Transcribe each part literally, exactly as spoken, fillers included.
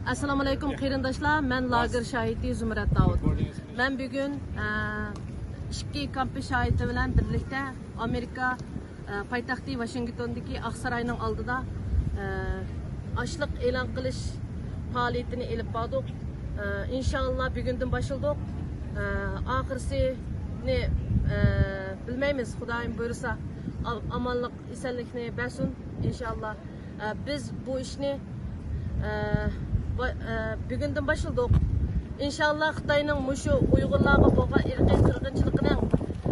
ئەسسالامۇئەلەيكۇم قېرىنداشلار، مەن لاگېر شاھىتى زۇمرەت داۋۇت. مەن بۈگۈن، ئە، ئىككى كامپى شاھىتى بىلەن بىرلىكتە ئامېرىكا، ئە، پايتەختى ۋاشىنگتوندىكى ئاقساراينىڭ ئالدىدا، ئە، ئاشلىق ئېلان قىلىش پائالىيىتىنى ئېلىپ باردۇق. ئە، ئىنشائاللا بۈگۈندىن باشلىدۇق. ئە، ئاخىرسىنى، ئە، بىلمەيمىز. خۇدايىم بۇيرۇسا، ئا-، ئامانلىق، ئېسەنلىكنى بەرسۇن، ئىنشائاللا. ئە، بىز بۇ ئىشنى، ئە، با-، ئە، بۈگۈندىن باشلىدۇق. ئىنشائاللا، خىتاينىڭ مۇشۇ ئۇيغۇرلارغا بولغان ئىرقىي قىرغىنچىلىقىنىڭ،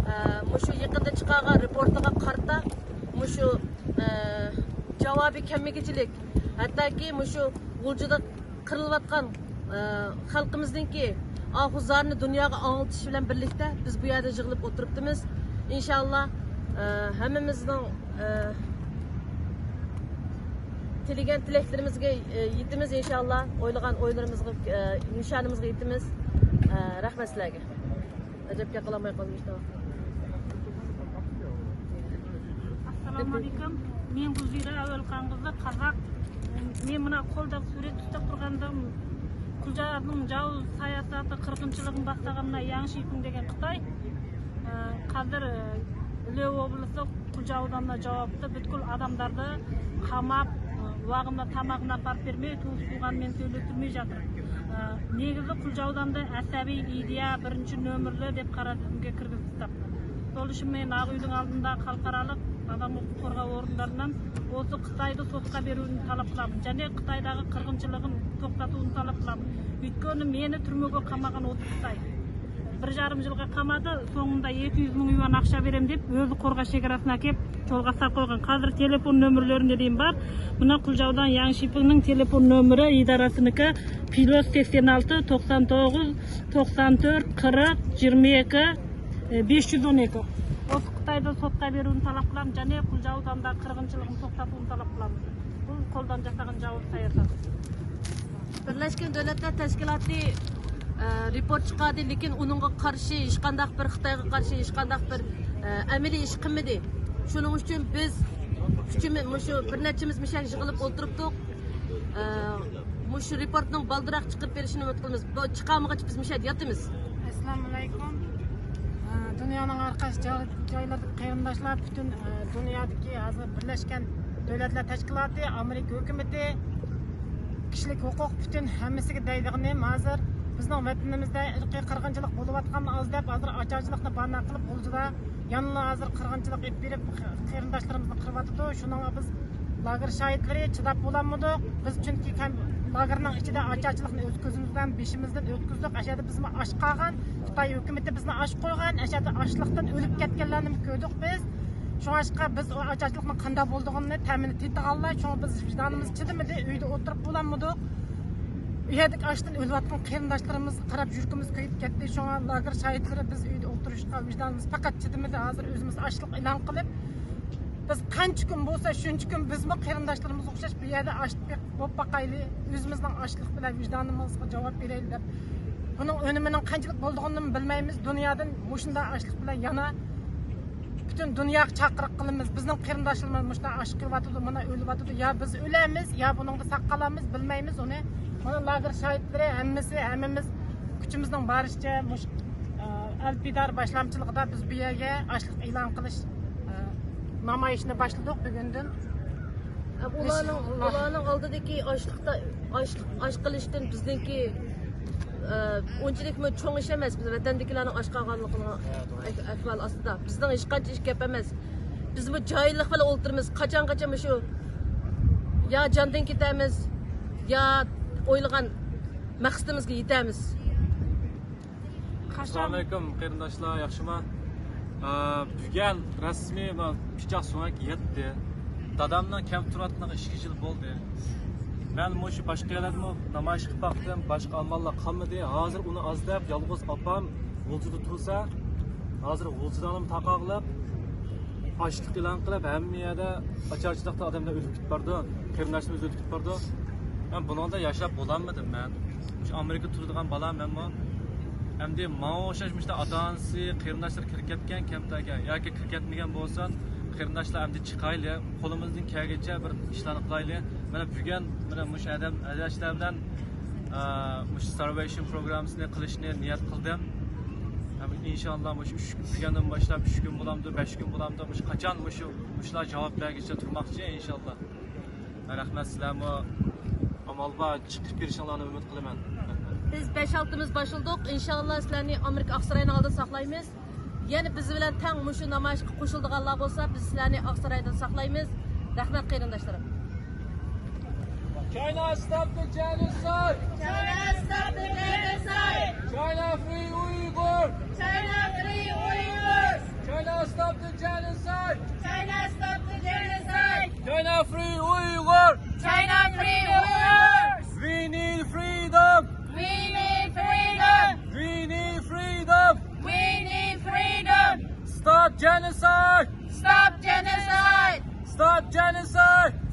ئە، مۇشۇ يېقىندا چىقارغان رېپورتىغا قارىتا، مۇشۇ، ئە، جاۋابى كەلمىگۈچىلىك، ھەتتاكى مۇشۇ غۇلجىدا قىرىلىۋاتقان، ئە، خەلقىمىزنىڭكى ئاھۇ زارىنى دۇنياغا ئاڭلىتىش بىلەن بىرلىكتە بىز بۇ يەردە يىغىلىپ ئولتۇرۇپتىمىز. ئىنشائاللا، ئە، ھەممىمىزنىڭ، ئە، تىلىگەن تىلەكلىرىمىزگە، ئە، يېتىمىز ئىنشائاللا. ئويلىغان ئويلىرىمىزغا، ئە، نىشانىمىزغا يېتىمىز. ئە، رەھمەت سىلەرگە. ئەجەب گەپ قىلالماي قالدىم ئىشتە. ئەسسالامۇئەلەيكۇم. مەن گۈلزىرە ئەۋەلخان قىزى، قازاق. مەن مانا قولدا سۈرەت تۇتۇپ تۇرغىنىم، قۇلجاۋداننىڭ جاۋۇز ساياسىتى، قىرغىنچىلىقىنى باشلىغان مانا ياڭ شىپىڭ دېگەن خىتاي. ھازىر لېۋو ئوبلاستى قۇلجاۋداندا جاۋابتا پۈتكۈل ئادەملەرنى قاماپ، ۋاگوندا تاماقنى ئاپىرىپ بەرمەي، توسۇپ قويغان، مەن تۆلەپ تۇرماي ياتىمەن. نېگىزى قۇلجاۋداندا ئەسەبىي ئىدىيە بىرىنچى نۆمۈرلۈك دەپ قارا تىزىمگە كىرگۈزۈپ تۇرۇپتۇ. سولىشىمى ناغۇينىڭ ئالدىندا خەلقئارالىق ئادەم ھوقۇق قورغاش ئورۇنلىرىنىڭ بولسا خىتايدا سوتقا بېرىۋنى تەلەپ قىلامەن. جەنى خىتايداغا قىرغىنچىلىقنى توختاتىۋنى تەلەپ قىلامەن. ئۆتكەندە مېنى تۈرمىگە قامىغان ئوتتۇز خىتاي. بىر يېرىم يىلغا قامىدى، سوڭۇندا يەتتە يۈز مىڭ يۈەن ئاقچا بېرەم دەپ، ئۆزى قورغاش چېگراسىنى ئەكەپ، چولغا ساقلىغان. ھازىر تېلېفون نۆمۈرلىرىنى دېيىم بار. مانا قۇلجاۋدان ياڭ شىپىڭنىڭ تېلېفون نۆمۈرى ئىدارىسىنىڭكى، پلۇس سەكسەن ئالتە، توقسان توققۇز، توقسان تۆت، قىرىق، يىگىرمە ئىككى، بەش يۈز ئون ئىككى. ئوتتۇز خىتايدا سوتقا بېرىۋنى تەلەپ قىلامەن، جەنى قۇلجاۋداندا قىرغىنچىلىقنى توختاتىۋنى تەلەپ قىلامەن. بۇ قولدىن جاسىغان جاۋۇز ساياسەت. بىرلەشكەن دۆلەتلەر تەشكىلاتى، ئە، رېپورت چىقاردى، لېكىن ئۇنىڭغا قارشى ھېچقانداق بىر، خىتايغا قارشى ھېچقانداق بىر، ئە، ئەمەلىي ئىش قىلمىدى. شۇنىڭ ئۈچۈن بىز ئۈچىمىز، مۇشۇ بىر نەچچىمىز مۇشۇ يەرگە يىغىلىپ ئولتۇرۇپتۇق. ئە، مۇشۇ رېپورتنىڭ بالدۇراق چىقىرىپ بېرىشىنى ئۈمىد قىلىمىز. بۇ چىقارمىغاچ بىز مۇشۇ يەردە ياتىمىز. ئەسسالامۇئەلەيكۇم. ئە، دۇنيانىڭ ھەر قايسى جاي-، جايلىرىدىكى قېرىنداشلار، پۈتۈن، ئە، دۇنيادىكى ھازىر بىرلەشكەن دۆلەتلەر تەشكىلاتى، ئامېرىكا ھۆكۈمىتى، كىشىلىك ھوقۇق، پۈتۈن ھەممىسىگە دەيدىغىنىم، ھازىر بىزنىڭ ۋەتىنىمىزدە ئىرقىي قىرغىنچىلىق بولۇۋاتقاننى ئاز دەپ، ھازىر ئاچارچىلىقنى باھانە قىلىپ، غۇلجىدا يەنىلا ھازىر قىرغىنچىلىق ئېلىپ بېرىپ، قېرىنداشلىرىمىزنى قىرىۋاتىدۇ. شۇنىڭغا بىز لاگېر شاھىتلىرى چىداپ بولالمىدۇق. بىز چۈنكى كەم-، لاگېرنىڭ ئىچىدە ئاچارچىلىقنى ئۆز كۆزىمىز بىلەن بېشىمىزدىن ئۆتكۈزدۇق. ئەشەدە بىزمۇ ئاچ قالغان، خىتاي ھۆكۈمىتى بىزنى ئاچ قويغان، ئەشەدە ئاچلىقتىن ئۆلۈپ كەتكەنلەرنىمۇ كۆردۇق بىز. شۇڭلاشقا بىز ئۇ ئاچارچىلىقنىڭ قانداق بولىدىغىنىنى تەمىنى تېتىغانلار. شۇڭا بىز ۋىجدانىمىز چىدىمىدى، ئۆيدە ئولتۇرۇپ بولالمىدۇق. ئۇ يەردىكى ئاچتىن ئۆلۈۋاتقان قېرىنداشلىرىمىزغا قاراپ يۈرىكىمىز كۆيۈپ كەتتى. شۇڭا لاگېر شاھىتلىرى بىز ئۆيدە ئولتۇرۇشقا ۋىجدانىمىز پەقەت چىدىمىدى. ھازىر ئۆزىمىز ئاچلىق ئېلان قىلىپ، بىز قانچە كۈن بولسا شۇنچە كۈن بىزمۇ قېرىنداشلىرىمىزغا ئوخشاش بۇ يەردە ئاچ بولۇپ باقايلى. ئۆزىمىزنىڭ ئاچلىق بىلەن ۋىجدانىمىزغا جاۋاب بېرەيلى دەپ. بۇنىڭ ئۈنۈمىنىڭ قانچىلىك بولىدىغىنىنى بىلمەيمىز. دۇنيادىن مۇشۇنداق ئاچلىق بىلەن يەنە پۈتۈن دۇنياغا چاقىرىق قىلىمىز. بىزنىڭ قېرىنداشلىرىمىز مۇشۇنداق ئاچ قېلىۋاتىدۇ، مانا ئۆلۈۋاتىدۇ. يا بىز ئۆلەمىز، يا بۇنىڭدا ساق قالامىز، بىلمەيمىز ئۇنى. مانا لاگېر شاھىتلىرى ھەممىسى، ھەممىمىز كۈچىمىزنىڭ بارىچە مۇشۇ، ئە، ئەلپىدار باشلامچىلىقىدا بىز بۇ يەرگە ئاچلىق ئېلان قىلىش، ئە، نامايىشىنى باشلىدۇق بۈگۈندىن. ئە، بۇلارنىڭ، بۇلارنىڭ ئالدىدىكى ئاچلىقتا، ئاچلىق، ئاچ قېلىشتىن بىزنىڭكى، ئە، ئۇنچىلىكمۇ چوڭ ئىش ئەمەس. بىز ۋەتەندىكىلەرنىڭ ئاچ قالغانلىقىنىڭ ئەھۋالى ئاستىدا. بىزنىڭ ھېچقانچە ئىش گەپ ئەمەس. بىزمۇ جاھىللىق بىلەن ئولتۇرىمىز. قاچانغىچە مۇشۇ يا جاندىن كېتەمىز، يا ئويلىغان مەقسىتىمىزگە يېتەمىز. ئەسسالامۇئەلەيكۇم قېرىنداشلار، ياخشىما؟ ئە، بۈگۈن رەسمىي مانا پىچاق سۆڭەك يەتتى. دادامنىڭ كەمپتە تۇرۇۋاتقىنىغا ئىككى يىل بولدى. مەن مۇشۇ باشقا يەرلەردىمۇ نامايىش قىلىپ باقتىم، باشقا ئاماللار قالمىدى. ھازىر ئۇنى ئاز دەپ يالغۇز ئاپام غۇلجىدا تۇرسا، ھازىر غۇلجىدانمۇ تاقاقلاپ، ئاچلىق ئېلان قىلىپ، ھەممە يەردە ئاچارچىلىقتا ئادەملەر ئۆلۈپ كېتىپ بارىدۇ، قېرىنداشلىرىمىز ئۆلۈپ كېتىپ بارىدۇ. مەن بۇنىڭدا ياشاپ بولالمىدىم مەن. مۇشۇ ئامېرىكىدا تۇرىدىغان بالا مەنمۇ. ئەمدى ماڭا ئوخشاش مۇشۇنداق ئاتا-ئانىسى، قېرىنداشلىرى كىرىپ كەتكەن كەمپتەرگە ياكى كىرىپ كەتمىگەن بولسۇن، قېرىنداشلار ئەمدى چىقايلى، قولىمىزدىن كەلگىنچە بىر ئىشلارنى قىلايلى. مانا بۈگۈن مانا مۇشۇ ئادەم، ئادەملەر بىلەن ئە، مۇشۇ سارۋېيشن پروگراممىسىنى قىلىشنى نىيەت قىلدىم. ھەم ئىنشاللا مۇشۇ ئۈچ كۈن دېگەندىن باشلاپ، ئۈچ كۈن بولامدۇ، بەش كۈن بولامدۇ، مۇشۇ قاچان مۇشۇ، مۇشۇلار جاۋاب بەرگۈچە تۇرماقچى ئىنشاللا. رەھمەت، سىلەرمۇ ئامال بار چىقىپ بېرىشىڭلارنى ئۈمىد قىلىمەن. بىز بەش ئالتىمىز باشلىدۇق. ئىنشاللا سىلەرنى ئامېرىكا ئاقساراينىڭ ئالدىدا ساقلايمىز. يەنە بىز بىلەن تەڭ مۇشۇ نامايىشقا قوشۇلىدىغانلار بولسا، بىز سىلەرنى ئاقسارايدىن ساقلايمىز. رەھمەت، قېرىنداشلىرىم. China, stop the genocide! China, stop the genocide! China, free Uyghur! China, free Uyghur! China, stop the genocide! China, stop the genocide! China, free Uyghur! China, free Uyghur! We need freedom! We need freedom! We need freedom! We need freedom! Stop genocide! Stop genocide! Stop genocide!